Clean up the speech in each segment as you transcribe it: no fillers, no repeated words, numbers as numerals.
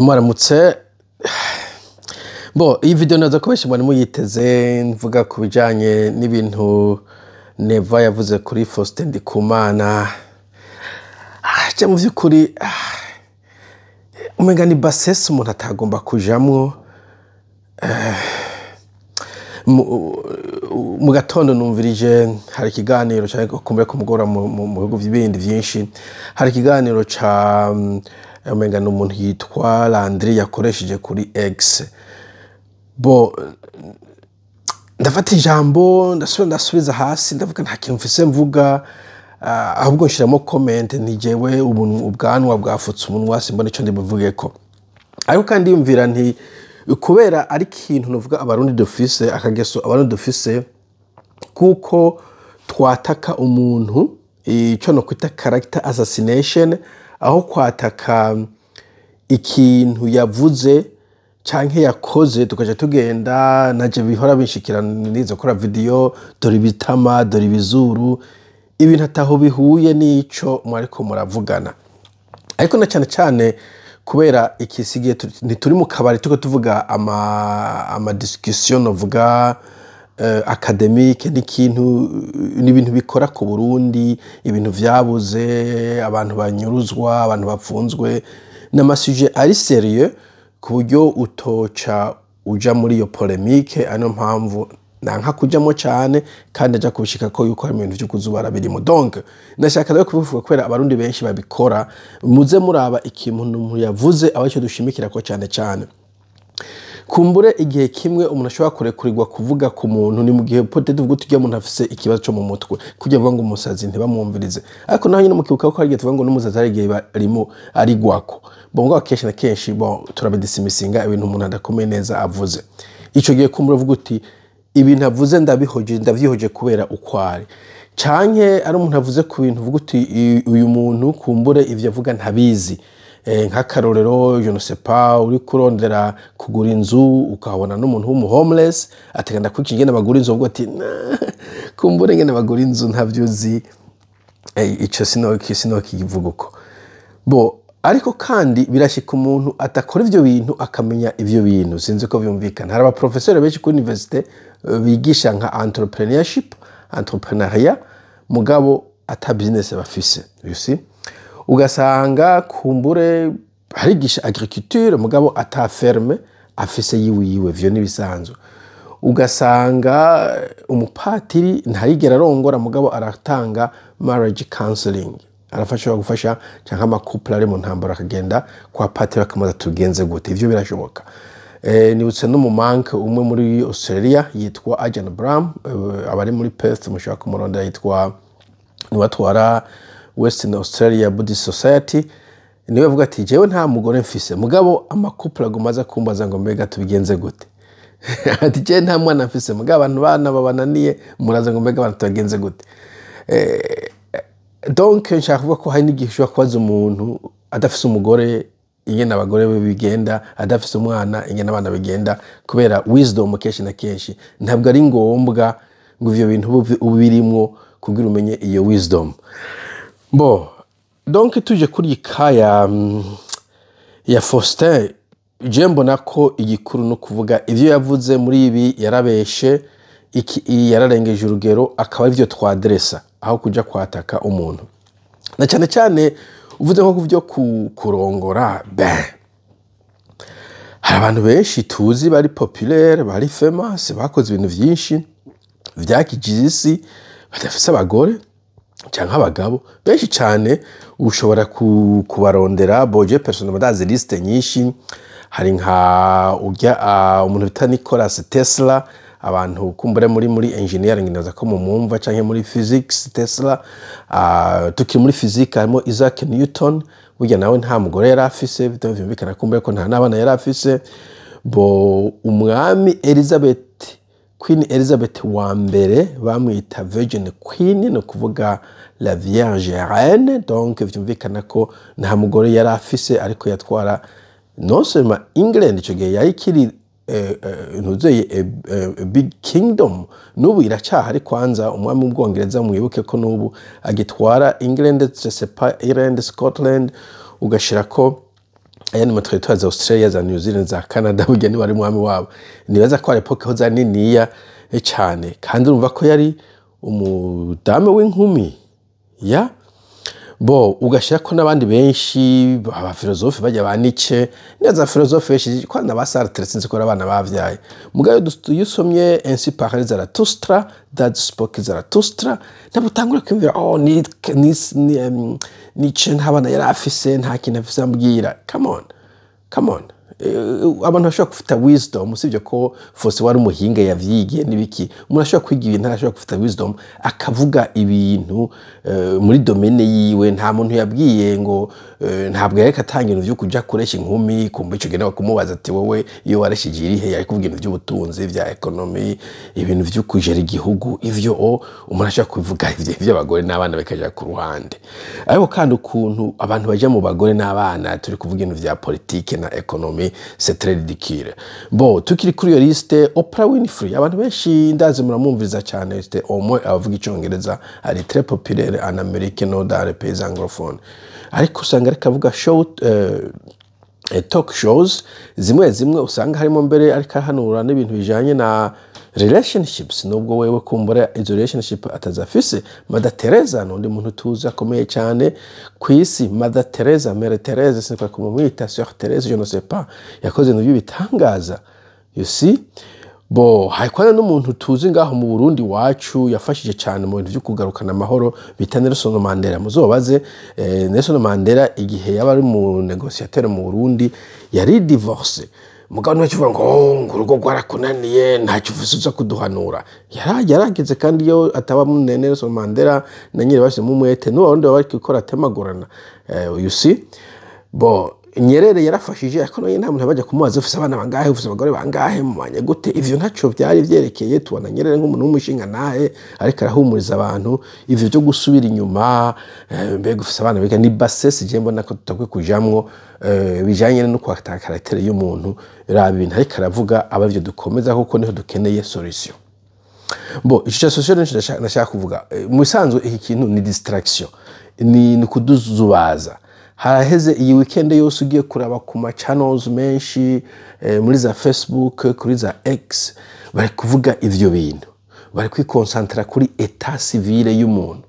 Mwaramutse. Bo iyi video naza kubesha mwari muyiteze, mvuga ku bijanye n'ibintu Neva yavuze kuri Faustin Ndikumana. Je mu vy'ukuri umenga ni bassesse umuntu atagomba kujamwo. Mu gatondo numvirije hari ikiganiro canke kumbure ku mugoroba mu bihugu bindi vyinshi hari ikiganiro ca umenga ni umuntu yitwa Landry yakoresheje kuri X. Bo ndafata ijambo, ndasubira ndasubiza hasi, ndavuga nta kintu mfise mvuga, ahubwo nshiramo comment nti jewe ubwanwa bwafutse umunwa, simbona ico ndibuvugeko. Ariko kandi yumvira nti kubera ari ikintu novuga Abarundi dufise akageso, Abarundi dufise kuko twataka umuntu, ico no kwita character assassination, aho kwataka ikintu yavuze canke yakoze, tukaja tugenda. Naje bihora binshikira nize gukora video, dore ibitama, dore ibizuru, ibintu ataho bihuye n'ico mwariko muravugana. Ariko na cane cane kubera ikisigiye ntituri mu kabari turiko tuvuga ama discussion novuga académique, n'ikintu n'ibintu bikora ku Burundi, ibintu vyabuze, abantu banyuruzwa, abantu bapfunzwe, n'ama sujets ari sérieux ku buryo utoca uja muri iyo polémique. Ariyo mpamvu nanka kujamo cane, kandi aja kubishikako yuko hari ibintu vyo kuzubara birimo. Donc ndashaka rero kubivuga kubera Abarundi benshi babikora. Muze muraba ikintu umuntu yavuze aba ico dushimikirako cane cane. Kumbure igihe kimwe umuntu ashobora kurekurirwa kuvuga ku muntu ni mu gihe peut-être tuvuga uti umuntu afise ikibazo co mu mutwe, kugira ngo umusazi ntibamwumvirize. Ariko naho nyine mukibuka ko hari igihe tuvuga ngo n'umusazi hari igihe arimo arigwako. Bon, ngo kenshi na kenshi, bon, turabidisimisinga ibintu umuntu adakomeye neza avuze. Ico gihe kumbure uvuga uti ibintu avuze ndabihoje, ndavyihoje kubera ukwari, canke ari umuntu avuze ku bintu uvuga uti uyu muntu kumbure ivyo avuga ntabizi. Nk'akarorero, je ne sais pas, uri kurondera kugura inzu, ukabona n'umuntu w'umu homeless ateganda kwica ingene bagura inzu, uvuga ati "Nah, kumbure ingene bagura inzu ntavyo uzi." Ico sino kivuga uko. Bo ariko kandi birashika umuntu atakora ivyo bintu akamenya ivyo bintu. Sinzi ko vyumvikana. Hari abaprofeseri benshi kuri université bigisha nka entrepreneurship, entrepreneuriat, mugabo ata business bafise, you see. Ugasanga kumbure harigisha agriculture mugabo ata ferme afise yiwiwe, vyo nibisanzwe. Ugasanga umupatiri ntarigera arongora mugabo aratanga marriage counseling, arafasha gufasha, canke ama couple ari mu ntambara akagenda kwa patiri bakamubaza tugenze gute. Ivyo birashoboka. Nibutse n'umu monk umwe muri Australia yitwa Ajahn Brahm, abari muri Perth mushobora kumurondera, yitwa niwe atwara Western Australia Buddhist Society. Niwe avuga ati jewe nta mugore mfise, mugabo ama couple aguma aza kumbaza ngo mbega tubigenze gute. Ati jewe nta mwana mfise, mugabo abantu bana babananiye muraza ngo mbega abantu tubigenze gute. Donc nshaka kuvuga ko hari n'igihe ushobora kubaza umuntu adafise umugore ingene abagore be bigenda, adafise umwana ingene abana bigenda, kubera wisdom kenshi na kenshi ntabwo ari ngombwa ngo ivyo bintu ube ubirimwo kugira umenye iyo wisdom. Bo donc tuje kuri iyi kaya ya Faustin, je mbona ko igikuru no kuvuga ivyo yavuze muri ibi yarabeshe, iki yararengeje urugero, akaba arivyo twadresa aho kuja kwataka umuntu. Na cyane cyane uvuze nko kuvyo kurongora, ben hari abantu benshi tuzi bari populaire, bari famous, bakoze ibintu vyinshi vyakijije isi badafise abagore canke abagabo. Benshi cane ushobora kubarondera. Bon, je personnellement ndazi liste nyinshi. Hari nka urya umuntu bita Nicolas Tesla. Abantu kumbure muri engineering ndaza ko mumwumva, canke muri physics Tesla. Tukiri muri physique harimo Isaac Newton, burya nawe nta mugore yari afise, vyumvikana kumbure ko nta n'abana yari afise. Bo umwami Elizabeth, Queen Elizabeth wa mbere, bamwita Virgin Queen, ni ukuvuga la Vierge Reine. Donc vyumvikana ko nta mugore yari afise, ariko yatwara non seulement England, ico gihe yari ikiri ntuzeye big kingdom, n'ubu iracyahari. Kwanza umwami w'Ubwongereza mwibuke ko n'ubu agitwara England, je sais pas, Ireland, Scotland, ugashirako Ayandi ma territoire za Australia, za New Zealand, za Canada, burya niwe ari umwami wabo. Nibaza ko à l'époque ho za niniya cane, kandi urumva ko yari umudamu w'inkumi ya bo. Ugashirako n'abandi benshi, abafilozofe bajya ba Nietzsche, niba za filozofe benshi ko na ba Sartre, sinzi ko ari abana bavyaye. Mugabo iyo usomye "Ainsi parlait Zarathustra", "Thus Spoke Zarathustra", ntabwo utangura kwiyumvira: "Oh, ni Nietzsche nta bana yari afise, nta kintu afise ambwira." Come on, come on. Abantu bashobora gufita wisdom, usibye ko Fose wari umuhinga yavyigiye n'ibiki. Umuntu ashobora kwiga ibintu, arashobora gufita wisdom, akavuga ibintu muri domaine yiwe. Nta muntu yabwiye ngo ntabwo yareka atanga ibintu vyo kuja kuresha inkumi. Kumva ico gihe kumubaza ati: "Wowe iyo wareshije irihe?" Yari kuvuga ibintu vy'ubutunzi, vya économie, ibintu vyo kujera igihugu. Ivyo o umuntu ashobora kubivuga, ivyo vy'abagore n'abana bikaja ku ruhande. Ariko kandi ukuntu abantu baja mu bagore n'abana turi kuvuga ibintu vya politike na économie, c'est très ridicule. Bon, tukiri kuri iyo liste, Oprah Winfrey, abantu benshi ndazi muramwumviriza cyane, c'est au moins abavuga icongereza, ari très populaire en Amérique, no dans les pays anglophones. Ariko usanga ariko avuga show, talk shows zimwe zimwe, usanga harimo mbere ariko ahanura n'ibintu bijanye na relationships, nubwo wewe kumbura izo relationship atazafise. Mother Teresa ni undi muntu tuzi akomeye cyane ku isi. Mother Teresa, Mère Teresa, sinzi kumumwita, Sœur Teresa, je ne sais pas, yakoze ibintu by'ibitangaza, you see. Bo hari kwana n'umuntu tuzi ngaho mu Burundi wacu yafashije cyane mu bintu byo kugarukana amahoro, bita Nelson Mandela. Muzobaze Nelson Mandela, igihe yaba ari mu négociateur mu Burundi, yari divorcé. Mugabo ntibakivuga ngo: "Oh, ngo urugo rwarakunaniye, ntacyo ufise uza kuduhanura." Yarageze kandi iyo ataba Nelson Mandela na nyiri bashyizemo umwete, n'uwo wundi baba bari gukora atemagurana, you see. Bo Nyerere yarafashije, ariko nawe nta muntu bajya kumubaza: "Ufise abana bangahe? Ufise abagore bangahe? Mubanye gute?" Ivyo ntaco byari vyerekeye. Tubona Nyerere nk'umuntu w'umushinga nahe, ariko arahumuriza abantu. Ivyo byo gusubira inyuma, mbega ufise abana biga, ni bassesse. Je mbona ko tutakwiye kujamwo, bijanye no kwata caractère y'umuntu. Raba ibintu ariko aravuga, aba ivyo dukomeza, kuko niho dukeneye solution. Bo ico ca social nashaka kuvuga, mu bisanzwe iki kintu ni distraction, ni kuduzubaza. Haraheze iyi weekend yose ugiye kuraba ku ma channels menshi, muri za Facebook, kuri za X, bari kuvuga ivyo bintu, bari kwikonsantara kuri état civil y'umuntu,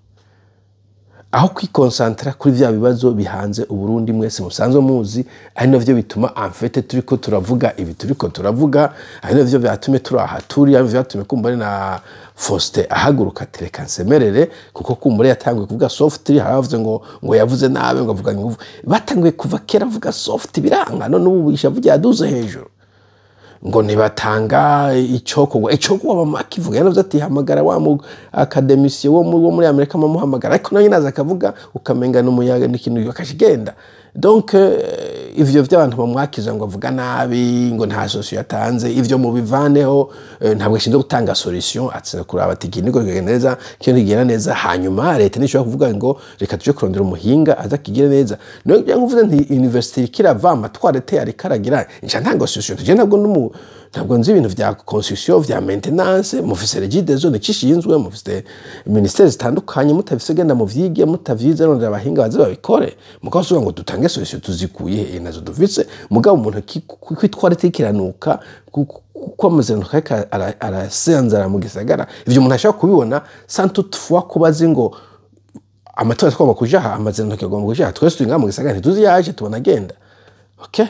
aho kwikonsantara kuri vya bibazo bihanze Uburundi mwese musanzwe muzi, ari navyo bituma en fait turiko turavuga ibi turiko turavuga, ari navyo vyatumye turi aha turi, ari vyatumye kumva ari na Faustin ahaguruka tereka nsemerere, kuko kumbure yatanguye kuvuga soft. Haravuze ngo yavuze nabi, ngo avuga inguvu. Batanguye kuva kera avuga soft, biranga. None ubu ishavu ryaduze hejuru ngo ntibatanga icokorwa. Icokorwa mama akivuga, yaravuze ati: "Hamagara wa mu académicien wo muri Amerika." Mamuhamagara, ariko nawe naza akavuga ukamenga n'umuyaga n'ikintu akashigenda. Donc ivyo vy'abantu bamwakiza ngo avuga nabi, ngo nta solution yatanze, ivyo mubivaneho. Ntabwo ashinzwe gutanga solution, atsinda kuraba ati: "Iki niko kigenda neza, kino kigenda neza." Hanyuma leta ntishobora kuvuga ngo: "Reka tuje kurondera umuhinga aza kigire neza." Niyo bya nkuvuze nti university iriko irava amatwarete ariko aragira, nca ntanga solution tuje. Ntabwo numu ntabwo nzi ibintu vya construction, vya maintenance. Mufise Regideso nicishinzwe, mufise ministère zitandukanye. Mutavise, genda muvyige. Mutavyize, rondera abahinga baze babikore. Mugabo usubiza ngo dutange solution, tuzikuye he? Nazo dufise. Mugabo umuntu kwitwarete ikiranuka kuko amazinduka ariko arasanzara mu gisagara, ivyo umuntu ashobora kubibona sans toutefois kuba azi ngo amatora twagomba kuja aha, amazinduka agomba kuja aha. Twese turi ngaha mu gisagara, ntituzi yaje, tubona agenda. Okay,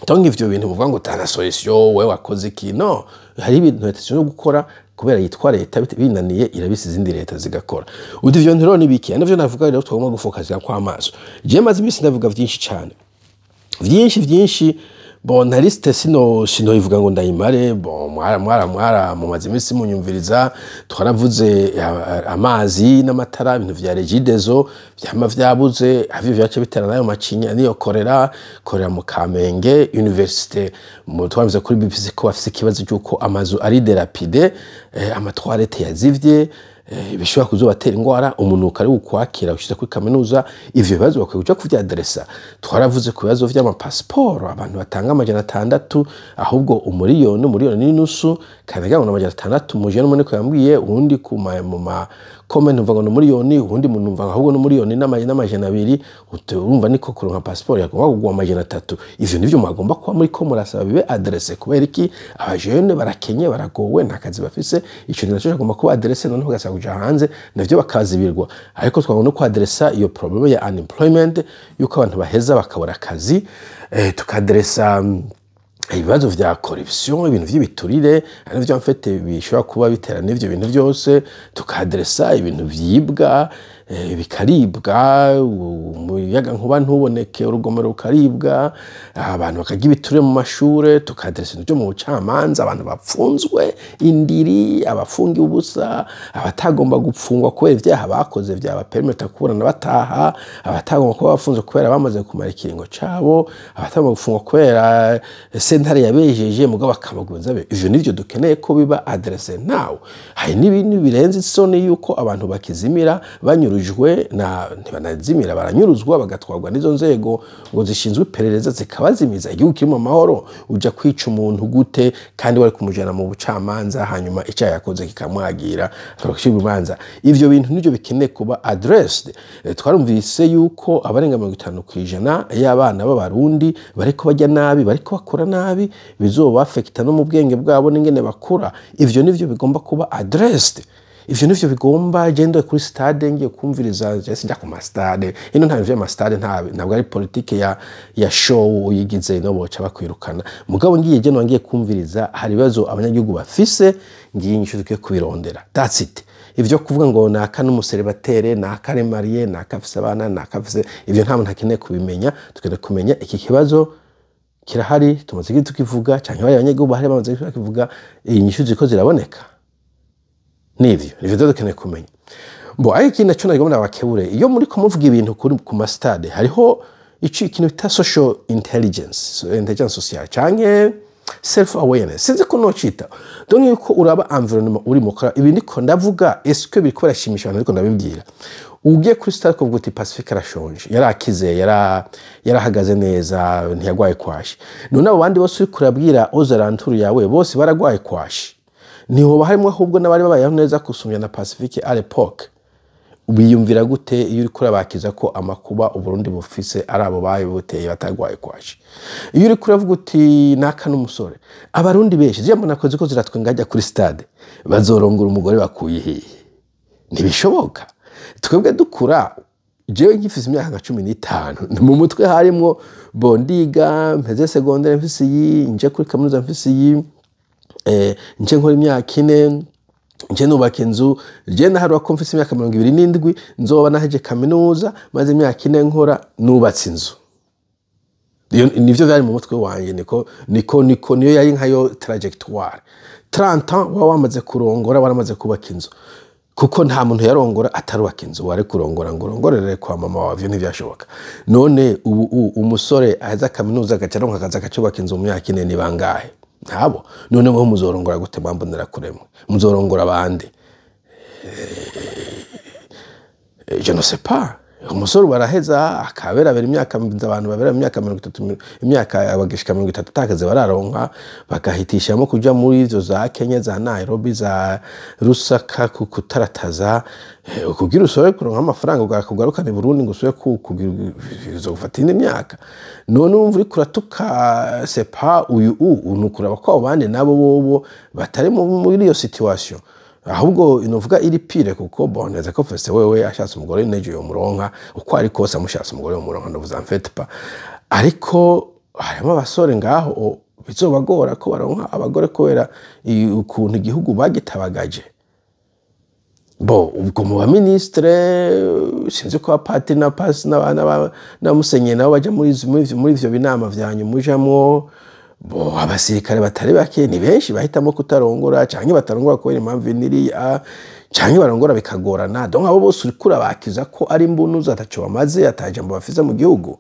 donc ivyo bintu muvuga ngo tana solution, wewe wakoze iki? No hari ibintu leta ishinzwe gukora kubera yitwa leta. Binaniye irabisa izindi leta zigakora. Uti ivyo bintu rero ni biki? Navyo navuga rero twagomba gufokazira kw'amaso. Jewe maze iminsi ndavuga vyinshi cane, vyinshi vyinshi. Bon, na liste sino ivuga ngo ndayimare. Bon, mwara mwara mwara mumaze iminsi munyumviriza. Twaravuze amazi n'amatara, ibintu vya Regideso vyama vyabuze, havyo vyace bitera nayo macinya, niyo korera mu Kamenge université. Mu twavuze kuri BBC ko bafise ikibazo cy'uko amazu ari dilapidé, amatwarete yazivye, bishobora kuzobatera ingwara, umunuko ari ukwakira ushize kuri kaminuza. Ivyo bibazo bakwiye kuja kuvyaderesa. Twaravuze ku bibazo vy'amapasiporo, abantu batanga 600, ahubwo umuriyoni, umuriyoni n'inusu, kandi ngo 600. Muje n'umuneko yambwiye uwundi ku ma, mu ma Comment numva ngo ni miliyoni, ubundi muntu numva ahubwo ni miliyoni n'amajana 2. Urumva niko kuronka passeport yagomba kugwa 300. Ivyo nivyo mwagomba kuba muri ko murasaba bibe adressé. Kubera iki? Abajene barakenye, baragowe, nta kazi bafise. Ico naco kagomba kuba adressé. Noneho ugasaba kuja hanze navyo bakazibirwa. Ariko twagomba no kuadressa iyo problème ya unemployment, yuko abantu baheza bakabura akazi. Tukadressa ibibazo vya corruption, ibintu vy'ibiturire, ari navyo mfete bishobora kuba bitera n'ivyo bintu byose. Tukadressa ibintu vyibwa, bikaribwa, umuyaga nkuba ntuboneke, urugomero rukaribwa, abantu bakarya ibiturire mu mashure. Tukadressa ibintu vyo mu bucamanza, abantu bapfunzwe indiri, abafungiwe ubusa, abatagomba gupfungwa kubera ivyaha bakoze vyabapermeta kuburana bataha, abatagomba kuba bafunzwe kubera bamaze kumara ikiringo cabo, abatagomba gufungwa kubera sentare yabejeje mugabo bakabagunza be. Ivyo nivyo dukeneye ko biba adressé now. Hari n'ibintu birenze isoni yuko abantu bakizimira, banyurujwe na ntibanazimira, baranyuruzwa bagatwarwa n'izo nzego ngo zishinzwe iperereza, zikabazimiza. Igihugu kiri mu mahoro, uja kwica umuntu gute kandi wari kumujana mu bucamanza, hanyuma icyaha yakoze kikamwagira, akabacirwa imanza? Ivyo bintu nivyo bikeneye kuba addressed. Twarumvise yuko abarenga 50% y'abana b'Abarundi bariko barya nabi, bariko bakora nabi, bizobafekita no mu bwenge bwabo n'ingene bakura. Ivyo nivyo bigomba kuba addressed. Ivyo nivyo bigomba. Gendo kuri stade ngiye kumviriza, je sinjya ku ma stade ino, nta bivyo stade, nta ntabwo ari politike ya show uyigize no boca bakwirukana. Mugabo ngiye je ngiye kumviriza, hari ibibazo abanyagihugu bafise, ngiye inyishu dukwiye kubirondera. That's it. Ivyo kuvuga ngo naka n'umu célibataire, naka ari marié, naka afise abana, naka afise ivyo, nta muntu akeneye kubimenya. Tukeneye kumenya iki kibazo kirahari, tumaze igihe tukivuga, canke bari abanyagihugu bahari bamaze igihe bakivuga, inyishu ziriko ziraboneka. Nivyo dukeneye kumenya. Bo ariko ikindi naco nagomba nabakebure: iyo muriko muvuga ibintu kuri ku ma stade, hariho ico ikintu bita social intelligence, so, intelligence sociale canke self awareness, sinzi ko nocita. Donc yuko uraba environnement urimo kora ibi ndiko ndavuga, est-ce que biriko birashimisha abantu ariko ndabibwira? Ugiye kuri stade kuvuga uti Pacifique arashonje, yarakize, yarahagaze neza, ntiyagwaye kwashi. None abo bandi bose uriko urabwira aux alentours yawe bose baragwaye kwashi? Ntihoba harimo ahubwo n'abari babayeho neza gusumya na Pacifique à l'époque? Biyumvira gute iyo uriko urabakiza ko amakuba Uburundi bufise ari abo babuteye batagwaye kwashi? Iyo uriko uravuga uti naka n'umusore, Abarundi benshi ziriya mbona ko ziko ziratwenga ajya kuri stade, bazorongora umugore bakuye hehe? Ntibishoboka. Twebwe dukura, jewe nkifise imyaka nka 15, mu mutwe harimwo bo ndiga mpeze secondaire mfise iyi, nje kuri kaminuza mfise iyi, nje nkora imyaka 4, nje nubaka inzu. Je naharura ko mfise imyaka 27 nzoba naheje kaminuza, maze imyaka 4 nkora, nubatse inzu. Iyo nivyo vyari mu mutwe wanje. Niko niyo yari nkayo trajectoire. 30 ans waba wamaze kurongora, waramaze kubaka inzu, kuko nta muntu yarongora atarubaka inzu. Wari kurongora ngo urongorere kwa mama wawe? Ivyo ntivyashoboka. None ubu umusore aheza kaminuza agaca aronka akazi akacubaka inzu mu myaka 4, ni bangahe? Ntabo. None mwe muzorongora gute? Mwambonera kuremwe muzorongora bande? Je ne sais pas. Umusore baraheza akaberabera imyaka, abantu babera imyaka 30, imyaka bagishika 30 atakaze bararonka, bagahitishamo kuja muri izo za Kenya, za Nairobi, za Lusaka kutarataza kugira usubire kuronka amafaranga kugarukana i Burundi, ngo usubire kugira bizogufata indi myaka. None urumva uriko uratuka sepa uyu nukuraba ko abo bandi nabo bobo batari muri iyo situation, ahubwo inovuga iri pire, kuko bon, neza ko fese wewe ashatse umugore nejo yomuronka, uko ari kose amushatse umugore yomuronka, ne vous en faites pas. Ariko harimo abasore ngaho bizobagora ko baronka abagore kubera ukuntu igihugu bagitabagaje. Bo ubwo mu baministre, sinzi ko abapatiri na pasi na musenyeri nabo baja muri ivyo binama vyanyu mujamwo. Bo abasirikare batari bake, ni benshi bahitamo kutarongora, canke batarongora kubera impamvu niriya, canke barongora bikagorana. Donc abo bose uriko urabakiza ko ari imbunuzi, ataco bamaze, atajambo bafise mu gihugu.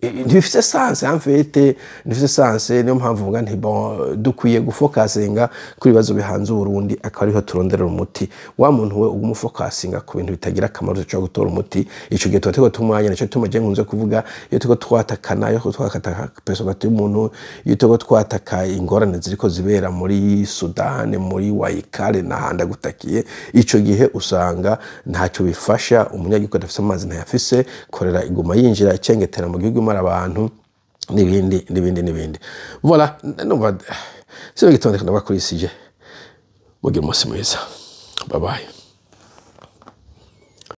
Ntibifise sens en fait, ntibifise sens. Niyo mpamvu mvuga nti bon, dukwiye gufokasinga kuri ibibazo bihanze Uburundi, akaba ariho turonderera umuti. Wa muntu we uguma ufokasinga ku bintu bitagira akamaro, dushobora gutora umuti. Ico gihe tuba turiko tumwanya. Nico gituma je nkunze kuvuga, iyo turiko twatakana, iyo turiko twataka personnalité y'umuntu, iyo turiko twataka ingorane ziriko zibera muri Sudani, muri Waikale n'ahandi agutakiye, ico gihe usanga ntacyo bifasha. Umunyagihugu adafise amazi ntayafise, korera iguma yinjira icengetera mu gihugu, imara abantu, n'ibindi n'ibindi n'ibindi. Voilà, numva sibe gitondeka ndabakurisije. Mugire umunsi mwiza, bye bye.